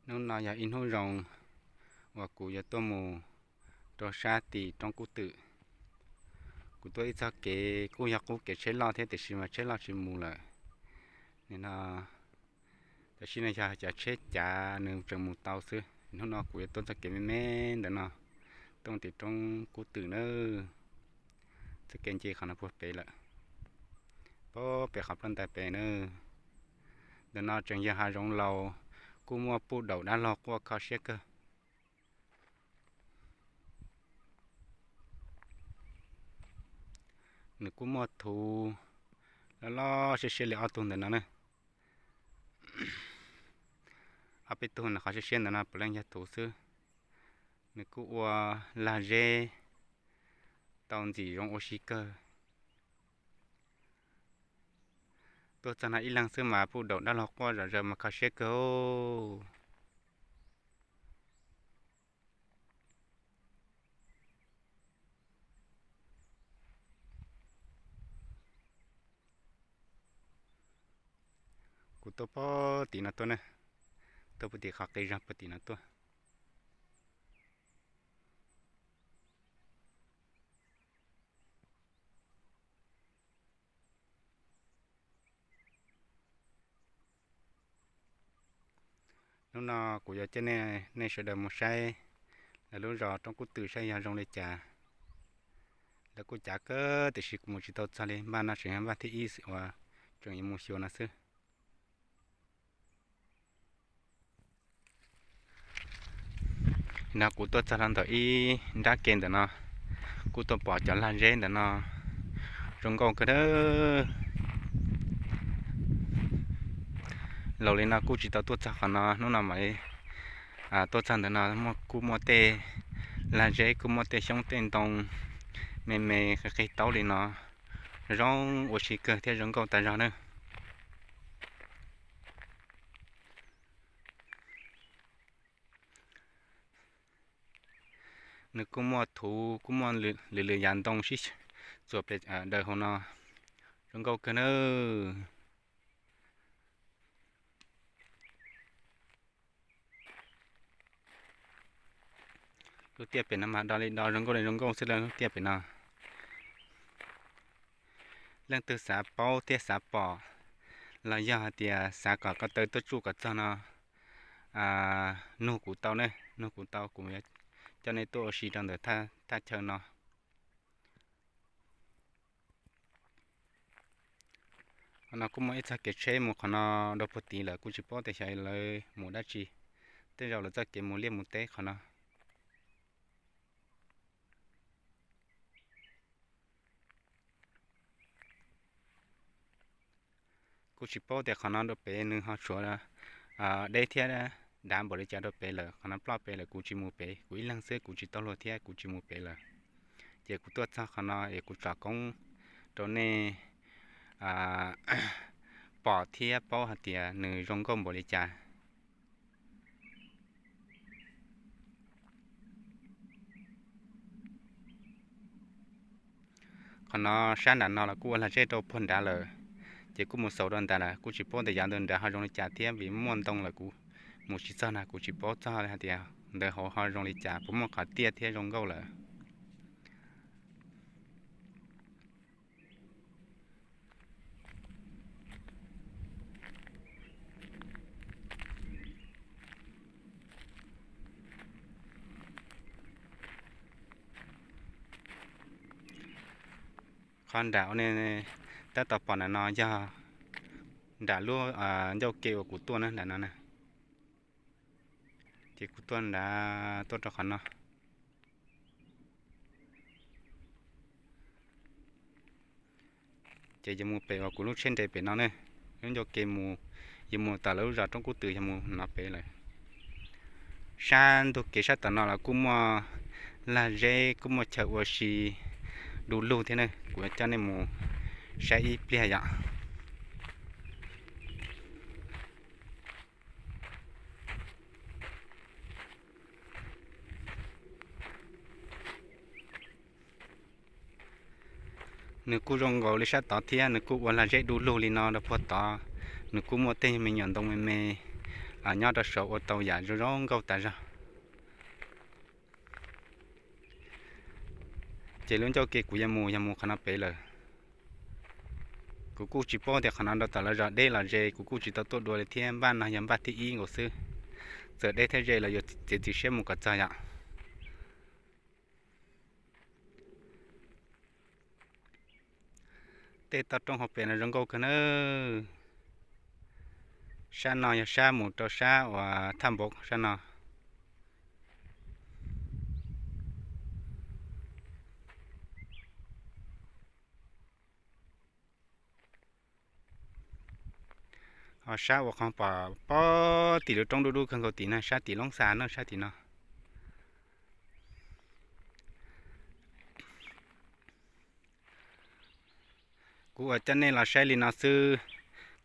Hnub no yog ib hnub zoo uas kuv yuav tuaj mus rau sab tim roob Kub Twm. Kuv tuaj ib txoj kev kuj yog qub kev tsheb loj thiab tiam sis mas tsheb loj tsis mus lawm. Nim no tam sim no yog cov tsheb cav nws tseem mus tau xwb. Hnub no kuv yuav tuaj txoj kev me me ntawm no tuaj mus tim roob Kub Twm nawb. Txoj kev nce qhov no puag pem lawm, puag pem qhov ploj ntais pem nawb. Ntawm no tseem yog hav zoov laus, kuj muaj puj daum dab laug quaj kho siab kawg. Nws kuj muaj thuv loj loj siab siab li ob tug ntawm no na. Ob peb tug nws qhov siab siab ntawm no puav leej yog thuv xwb. Nws kuj ua lag zeb tau ntxim zoo ua si kawg. Tuaj txog no ib leeg xwb mas puj daum dab laug quaj zom zaws mas kho siab kawg. Kuv tuaj puag tim no tuaj na, tuaj puag tim qhov qis zog puag tim no tuaj. Hnub no kuv yuav coj nej sawv daws mus saib lawv lub zos roob Kub Twm saib yog zoo li cas. Lawv kuj cav kawg tiam sis kuv mus tsis tau txog li, npaj no tseem yog npaj thib ib xwb uas tseem yuav mus xyuas no xwb. No kuv tuaj txog rau ntawm ib nrab ke ntawm no, kuj tuaj pom cov lag zeb ntawm no zoo nkauj kawg dawb. Laus li no kuj tsis tau tuaj txog qhov no, hnub no mam li tuaj txog ntawm no, kuj muaj tej lag zeb, kuj muaj tej xyoob tej ntoo me me qig taub li no, zoo ua si kawg thiab zoo nkauj tas zog nawb. Nws kuj muaj thuv, kuj muaj lwm lwm yav ntoo sib txuas pes daws hauv no, zoo nkauj kawg nawb. Lub tiaj pem no mas do li do zoo nkauj li zoo nkauj xwb lawm lub tiaj pem no. Leej twg xav paub thiab xav pom los yog hais tias xav kom ko taw tuaj tsuj kom txog no, nug kuv tau ne, nug kuv tau kuv coj nej tuaj ua si rau ntawm thaj chaw no. Qhov no kuj muaj ib txoj kev tsheb mus qhov no rau puag tid lawm, kuj tsis paub tias xyov lawv mus dab tsi, tej zaum lawv txoj kev mus liaj mus teb qhov no. Kuj tsis paub tias qhov no rau pem nws ho tshuav deb thiab dav npaum li cas rau pem lawm, qhov no ploj pem lawm kuv tsis mus pem, kuv ib leeg xwb kuv tsis tau luag thiab kuv tsis mus pem lawm. Ces kuv tuaj txog qhov no es kuv tsom koob rau nej pom thiab paub hais tias nws zoo nkauj npaum li cas. Qhov no sab nram no los kuj ua lag zeb rau puag nrad lawm, ces kuj mus xaus rau nrad lawm, kuj tsis paub tias yav ntawd nrad ho zoo li cas thiab vim muaj ntoo lawm kuv mus tsis txog na, kuv tsis paub txog hais tias ntawd hauv ho zoo li cas, puas muaj qhov tiaj thiab zoo nkauj lawm. Qhov nram ua nej tab tom pom ntawm no yog nram lub ncauj ke uas kuv tuaj na, nram no na. Ces kuv tuaj nrad tuaj rau qhov no. Ces yuav mus pem uas kuv lub tsheb nres pem no ne, lub ncauj ke mus, yuav mus tom lawv lub zos Roob Kub Twm yog mus no pem lawm. Sab ntug kev sab tom no los kuj muaj lag zeb, kuj muaj chaw ua si du lug thiab ne, kuv yuav coj nej mus saib ib pliag yom. Nws kuj zoo nkaus li sab tod thiab, nws kuj ua lag zeb du lug li no rau puag tod. Nws kuj muaj tej me nyuam ntoo me me nyob rau saud ua tau yam zoo zoo nkauj tas zog. Ces lub ncauj ke kuv yuav mus, yog mus qhov no pem lawm. Kuv kuj tsis paub tias qhov no rau tom lawv zos deb los ze, kuv kuj tsis tau tuaj dua li thiab. Npaj no yog npaj thib ib nkaus xwb, txawm deb thiab ze los yuav txiav txim siab mus kom txog yom. Tej toj roob hauv pes no zoo nkauj kawg nawb. Sab no yog sab mus rau sab uas thaj npaum sab no. Ho sab uas qhov pom pob tim lub roob dub dub kawg nkaus tim na, sab tim Loob Xa na, sab tim no. Kuv ua coj nej los saib li no xwb,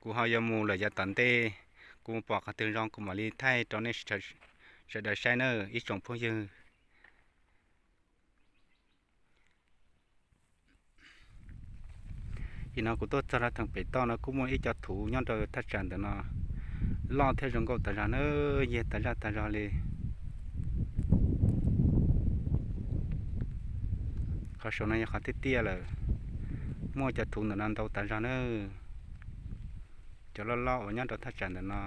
kuv ho yuav mus lawm yav tom ntej. Kuv mus pom qhov twg zoo kuv mam li thaij rau nej sawv daws saib na ib tsoom phooj ywg. Tim no kuv tuaj txog rau theem pem toj no kuj muaj ib co thuv nyob rau thaj tsam ntawm no, loj thiab zoo nkauj tas zog na, yig tas zaj tas zog li. Qhov saum no yog qhov tiaj tiaj lawm, muaj cov thuv ntawm no ntau tas zog na. Cov loj loj uas nyob rau thaj tsam ntawm no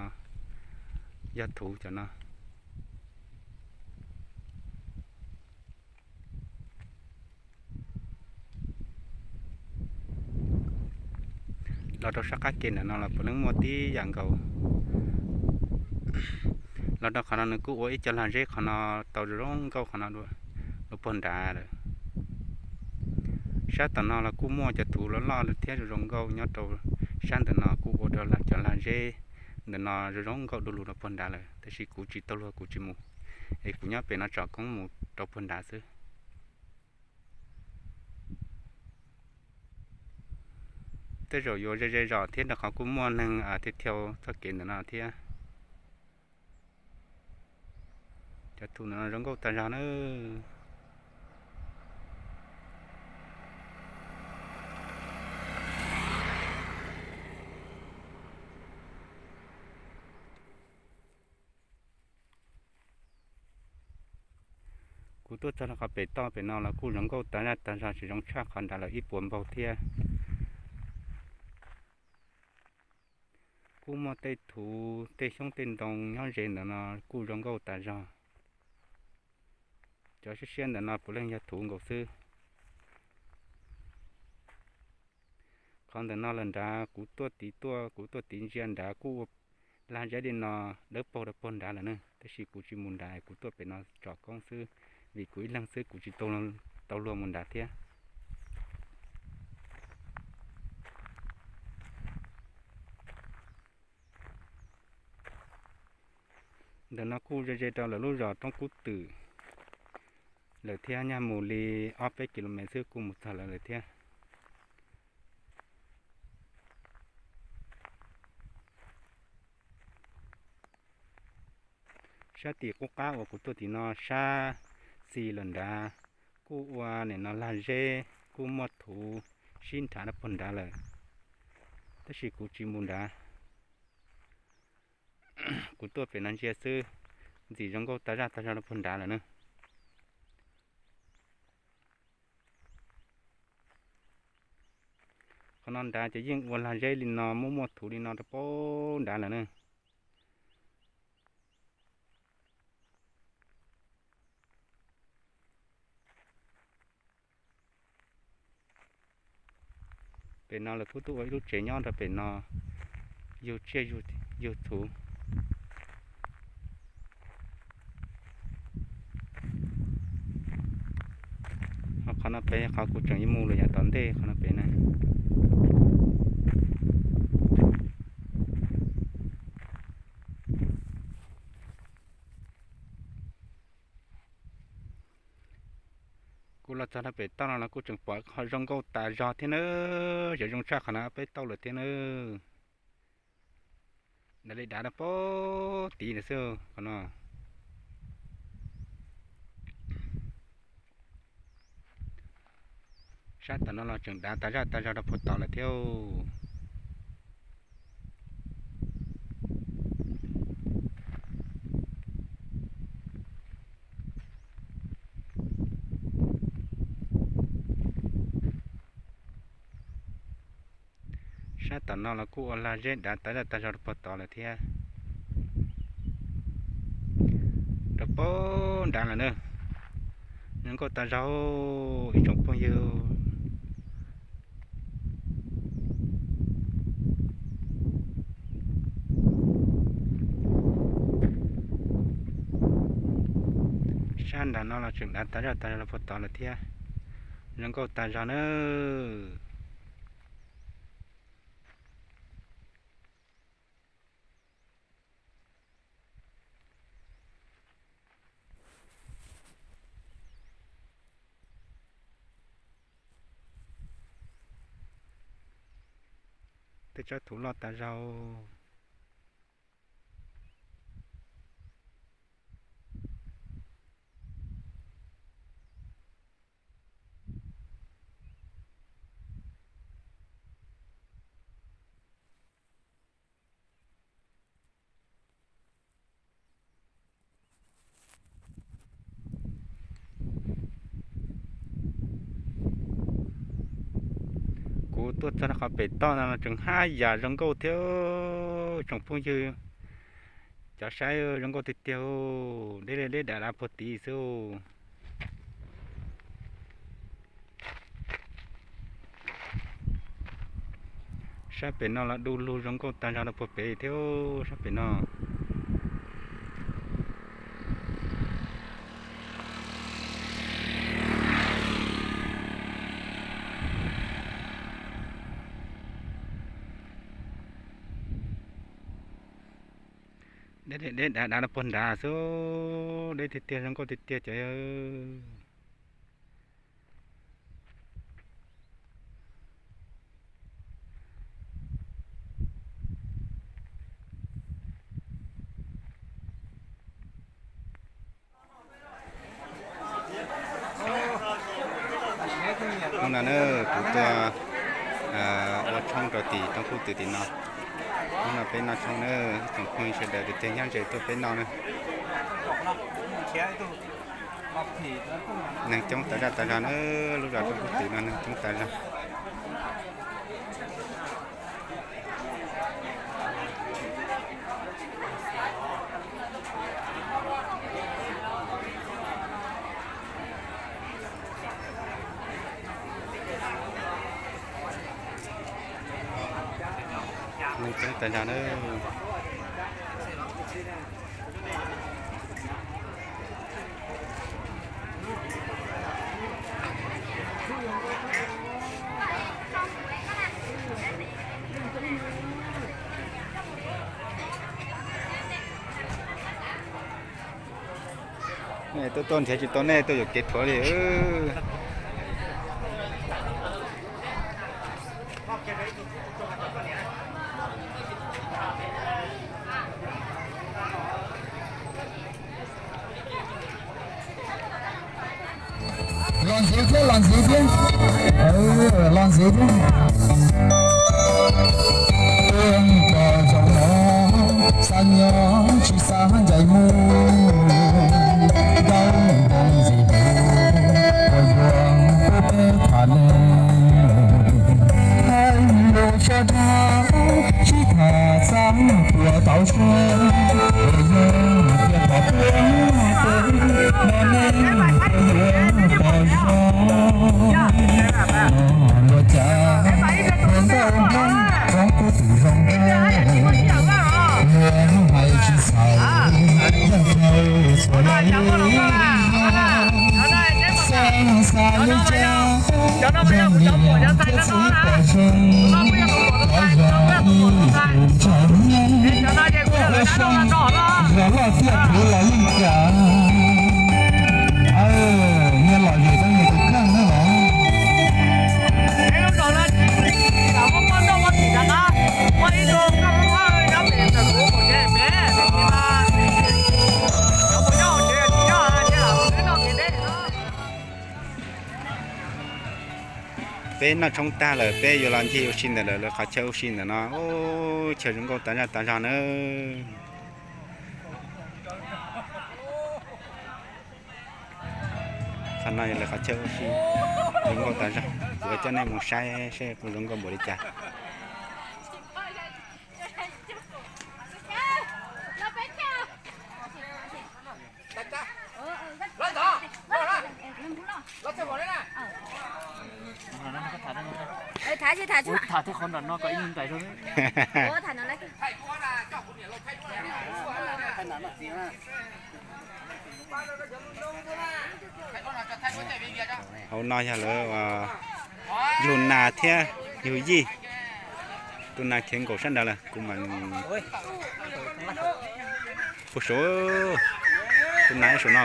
yog thuv cov no. Los rau sab qab ke ntawm no los puav leej muaj tib yam nkaus. Los rau qhov no nws kuj ua ib co lag zeb qhov no tau zoo nkauj qhov no dua puag nrad lawm. Sab tom no los kuj muaj cov thuv loj loj thiab zoo zoo nkauj nyob rau sab ntawm no kuj ua rau cov lag zeb ntawm no zoo zoo nkauj du lug rau puag nrad lawm, tab sis kuv tsis tau luag kuv tsis mus, es kuv nyob pem no tsom koob mus rau puag nrad xwb. Tej zaum yuav ze ze zos thiab rau qhov kuj muaj neeg thiab thiau txoj kev ntawm no thiab. Cov thuv ntawm no zoo nkauj tas zog na. Kuv tuaj txog rau qhov pem toj pem no los kuj zoo nkauj tas zaj tas zog, tsis zoo tshaj qhov nrad lawm ib puas npaug thiab. Kuj muaj tej thuv tej xyoob tej ntoo nyob ze ntawm no kuj zoo nkauj tas zog. Cov siab siab ntawm no puav leej yog thuv nkaus xwb. Qhov ntawm no los nrad kuv tuaj tiv tuaj, kuv tuaj tiv ntsia nrad kuj ua lag zeb li no dawb paug rau puag nrad lawm na, tab sis kuv tsis mus nrad, kuv tuaj pem no tsom koob xwb, vim kuv ib leeg xwb kuv tsis tau luag mus nrad thiab. Ntawm no kuj ze ze rau lawv lub zos Roob Kub Twm lawm thiab, nyaj mus li ob peb kilomev xwb kuj mus txog lawv lawm thiab. Sab tim qub qab uas kuv tuaj tim no sab xis lawm nrad, kuj ua nim no lag zeb kuj muaj thuv sib nrhav rau puag nrad lawm, tab sis kuv tsis mus nrad. Kuv tuaj pem no ntsia xwb, ntxim zoo nkauj tas zaj tas zog rau puag nrad lawm na. Qhov no nrad ces yeej ua lag zeb li no muaj muaj thuv li no rau puag nrad lawm na. Pem no lawv kuj tuaj ua ib lub tsev nyob rau pem no, yug tsiaj yug txhu. Ho qhov no pem qhov kuv tseem yuav mus lawm yav tom ntej qhov no pem na. Kuv los txog rau pem toj no los kuj tseem pom qhov zoo nkauj tas zog thiab na, yog zoo tshaj qhov no peb tauj lawm thiab na. Dav li dav rau puag tid lawm xwb qhov no. Sab tom no los tseem dav tas zaj tas zog rau puag tod lawm thiab. Nyob tom no los kuj ua lag zeb dav tag zaj tag zog rau puag tod lawm thiab. Rau puag nrad lawm na. Zoo nkauj tag zog ib tsoom phooj ywg. Sab nram no los tseem dav tag zaj tag zog rau puag tod lawm thiab. Zoo nkauj tag zog na. Tej tsob thuv loj tag zog. Kuv tuaj txog qhov pem toj no tseem haj yam zoo nkauj thiab tsoom phooj ywg. Cov saib zoo nkauj tiag tiag, deb deb dav dav puag tid xwb. Sab pem no los du lug zoo nkauj tag zog rau puag pem thiab sab pem no. Deb deb dav dav rau puag nrad xwb, deb tiag tiag zoo nkauj tiag tiag cov. Hnub no na, kuv tuaj ua tshoob rau tim Tooj Kub Twm tim no. Hnub no peb noj tshoob na, tsoom phooj ywg sawv daws tiag tiag nyob ze tuaj peb noj na. Neeg coob tas zaj tas zog na, lub zos Tooj Kub Twm no neeg coob tas zog. Neeg coob tas zog na. Nej tuaj tuaj nrhiav tsis tau nej tuaj yuam kev rhuav li. Los ntxiv thiab, los ntxiv thiab. Los ntxiv thiab. Tuaj nrog zaum no, xav nyob tsis xav ncaim mus, nkauj npoo ntxim hlub uas yuav pub peb tham ne. Hais lus sab dhau, sib tham xav puas tau suab, es yog tias pom tuaj, no ne puas yuav pom zoo, no luag cas ua nkauj Hmoob Tooj Kub Twm zoo, luag hais tsis xaus, yeej tshawj xuas los li. Xav xav li cas, zoo li thiab txwv pom zoo, qhov yog ib tus ntshav nyiaj, ua zoo, zos loj tiaj puv los yeej cas. Nyiaj los yus txeeb nws tus kheej na los. Peb noj tshoob tag lawm, peb yuav los ncig ua si ntawm lawv qhov chaw ua si ntawm no. Ub, chaw zoo nkauj tas zaj tas zog na. Qhov no yog lawv qhov chaw ua si zoo nkauj tas zog. Kuv coj nej mus saib seb puas zoo nkauj npaum li cas. Tham tham tham thiab qhov nram no kom ib ntais rau. Hauv no yog lawv yug nas thiab yug yij. Tus nas khiav nkaum sab nrad lawm, kuv mam puag saum, tus nas saum no.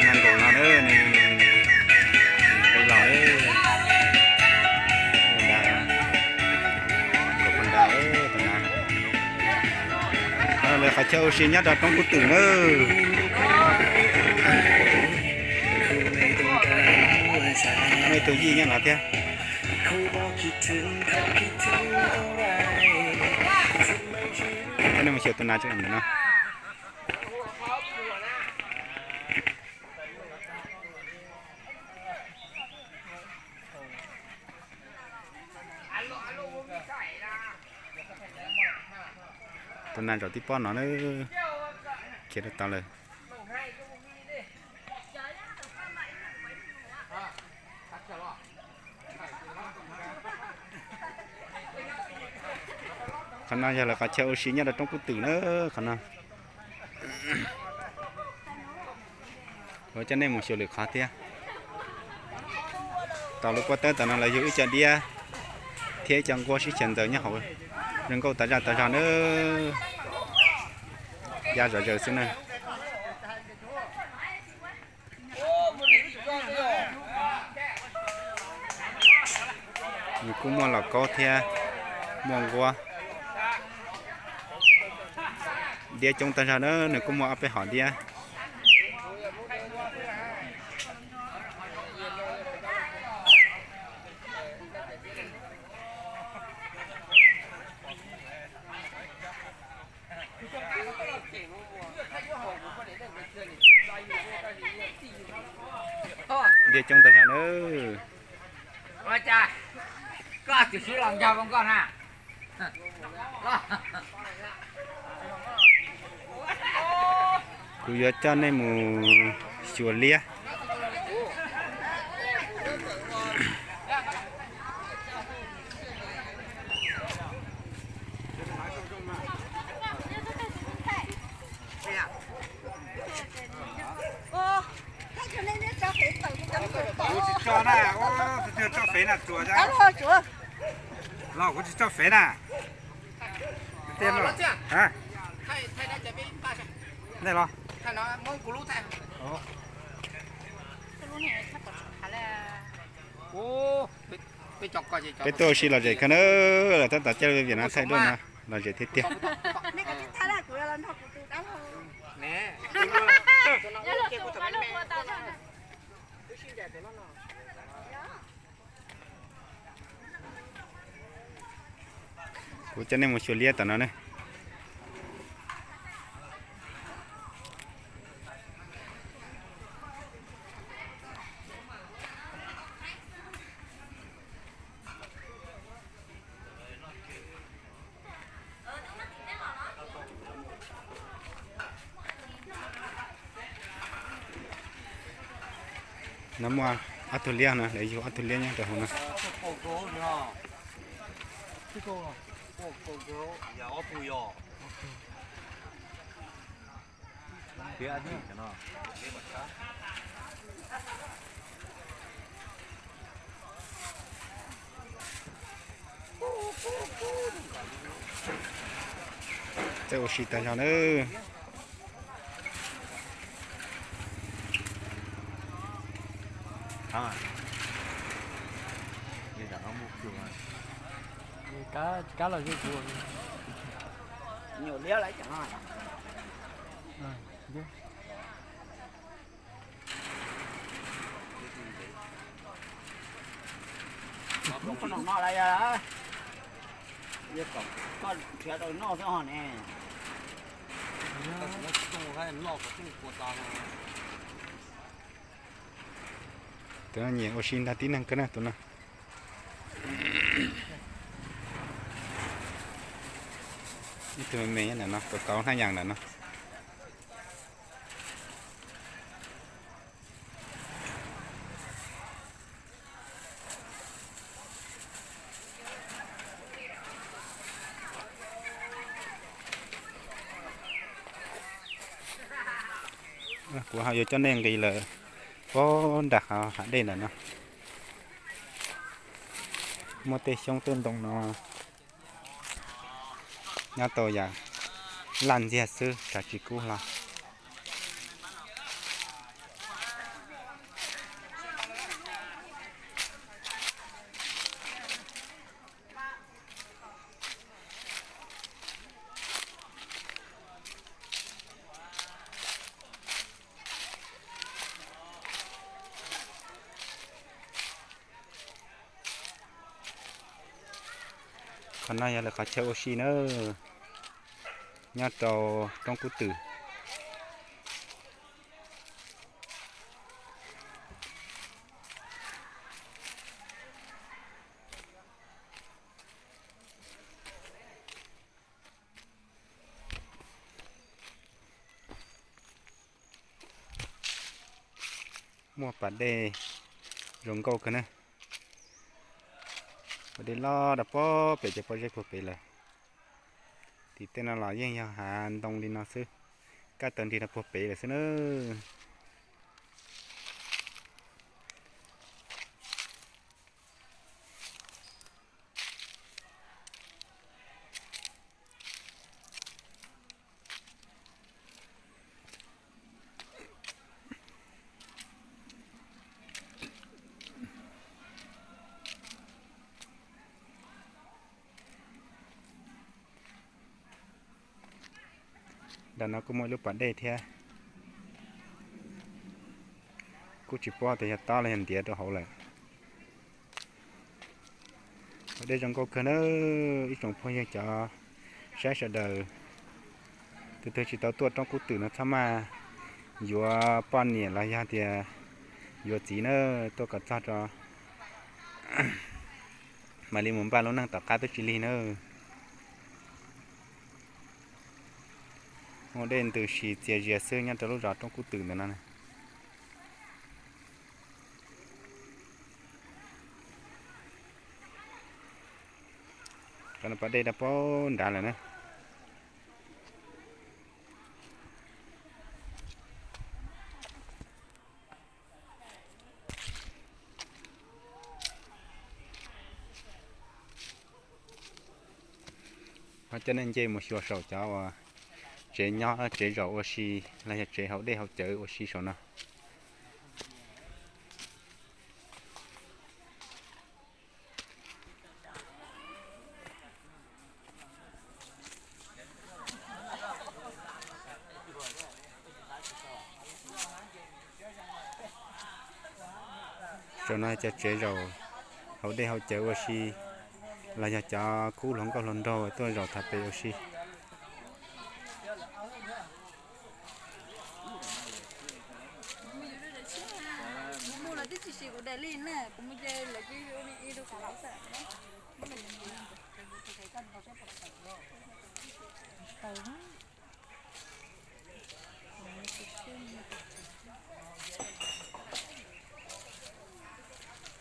Nas nkaum no na, nws qis los nkaum pag nrad tus nas. Lawv qhov chaw ua si nyob rau roob kub twm na. Muaj ib tug yij nyob no thiab. Coj nej mus xyuas tus nas tseem ntawm no. Tus nas zaum tib pob no na, khiav rau tod lawm. Qhov no yog lawv qhov chaw ua si nyob rau roob kub twm na, qhov no. Kuv coj nej mus xyuas lwm qhov thiab. Tom lub pob tawb tom no lawv yug ib co diab thiab ib co nquab sib xyaw ntxaws nyob hauv, zoo nkauj tas zaj tas zog na. Ya zom zaws xwb na. Nws kuj muaj laus kaub thiab muaj nquab. Diab coob tag zog na, nws kuj muaj ob peb hom diab. Diab coob tag zog na. Ua cas koj tsis los nkag nkoj na? Kuv yuav coj nej mus xyuas liab. Kuv tsis tso na, tso fem na, tsuas los kuv tsis tso fem na. Nej los. Peb tuaj ua si lom zem kawg na, lawv tab tom coj Viam Nam thaij duaj no, lom zem tiag tiag. Kuv coj nej mus xyuas liab tom no ne. No muaj ob tug liab no, lawv yug ob tug liab nyob rau hauv no. Tej ua si tag zog nawb. Koj nrhiav rau noj xwb ho ne. Tus no nyiam ua si nrog tib neeg kawg na tus no. Ib tug me me nyob ntawm no, tus tauv hnab yas ntawm no. Kuv ho yuav coj nej nqis lawm puag nram hav dej ntawm no. Muaj tej xyoob tej ntoo no nyob tau yam laj ntxiag xwb, tshav tsis kub hlo. Qhov no yog lawv qhov chaw ua si na, nyob rau roob Kub Twm. Muaj pas dej zoo nkauj kawg na. Pas dej loj rau puag pem cov pob zeb puag pem lawm. Tim tej no los yeej yog hav ntoo li no xwb, kaj tawg nrig rau puag pem lawm xwb na. Nram no kuj muaj ib lub pas dej thiab, kuj tsis paub tias yog tob los yog ntiav rau hauv lawm. Pas dej zoo nkauj kawg na, ib tsoom phooj ywg cov saib sawv daws, tus twg tsis tau tuaj roob Kub Twm no txhob maj yuav poj niam los yog tias yuav txiv na, tuaj kom txog tso mam li mus npaj lub neej tom qab twb tsis lig na. Muaj dej ntws si txias zias xwb nyob rau lub zos roob Kub Twm ntawm no. Cov no pas dej rau puag nrad lawm na. Ho coj nej nce mus xyuas saum cov uas tsev nyob tsev zaum ua si los yog tsev haus dej haus cawv ua si saum no. Saum no cov tsev zaum haus dej haus cawv ua si los yog cov khub hluas nkauj hluas nraug tuaj zaum tham pem ua si.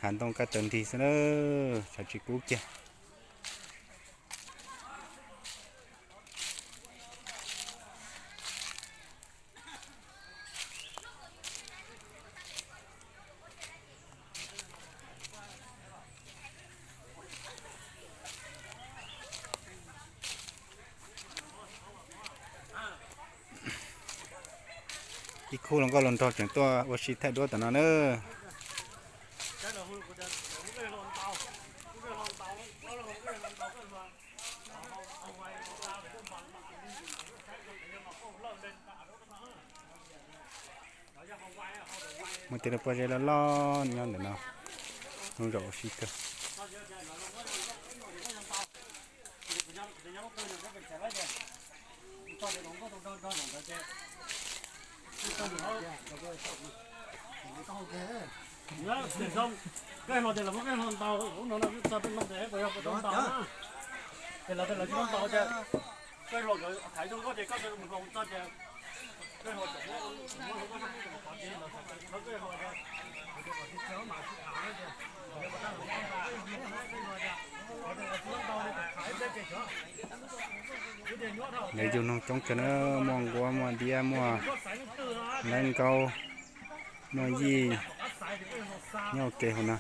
Hav ntoo kaj tawg nrig xwb na, tshav tsis kub kiag. Ib khub hluas nkauj hluas nraug tseem tuaj ua si thaij duab tom no na. Muaj tej lub pob zeb loj loj nyob ntawm no, zoo zaum ua si kawg. Koj hluas ces lawv muab koj hluas ntaus, ub no no txog peb mloog ces puas yog puas tau ntaus na. Ces lawv tias lawv tsis tau ntaus ces koj hluas nkawd thaiv zoo nkauj ces koj mus hluas txog ces koj hluas tseem muab, muab hluas nkauj sab pub kom qhov ces lawv thaiv koj hluas. Lawv yug noog coob kawg na, muaj nquab, muaj diab, muaj lawv nkaub, muaj yij nyob ua ke hauv no.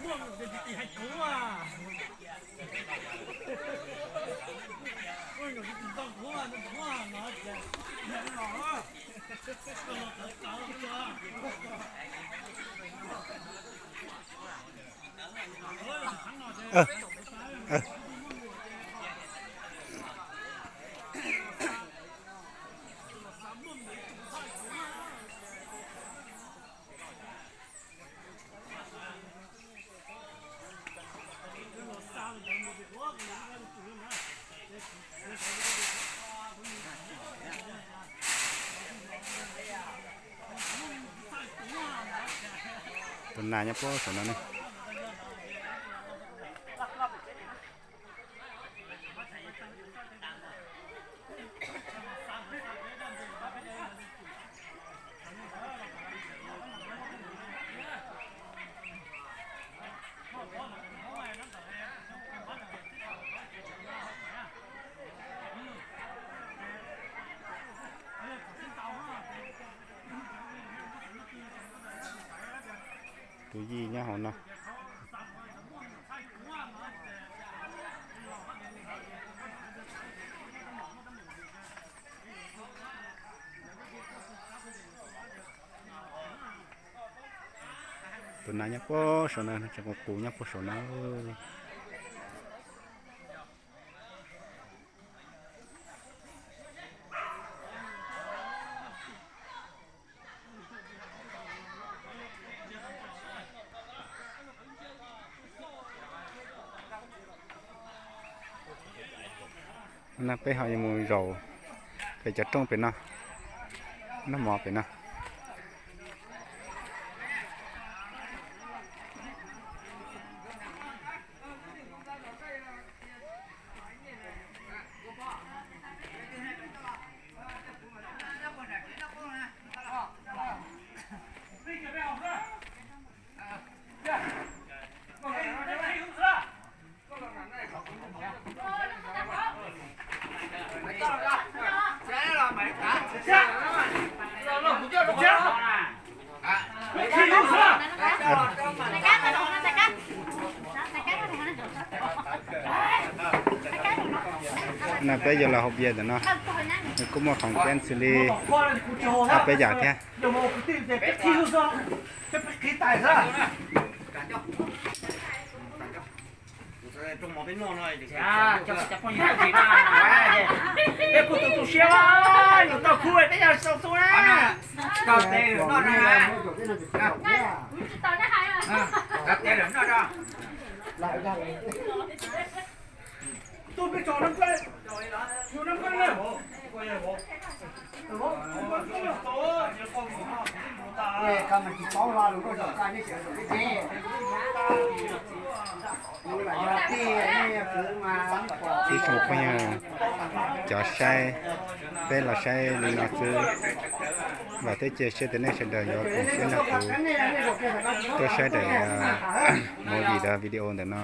Tus nas nyob puag saum no ne. Tus yij nyob hauv no. Tus nas nyob puag saum no, tseem qus qus nyob puag saum no. No peb ho yuav mus zaum pem cov rooj pem no, noj mov pem no. No peb yuav los haus npias ntawm no, nws kuj muaj khoom peb xws li ob peb yam thiab. Ib tsoom phooj ywg cov saib, peb los saib li no xwb. Vam thiab cia siab tias nej sawv daws yuav koom siab nrog kuv tuaj saib daim movie, video ntawm no.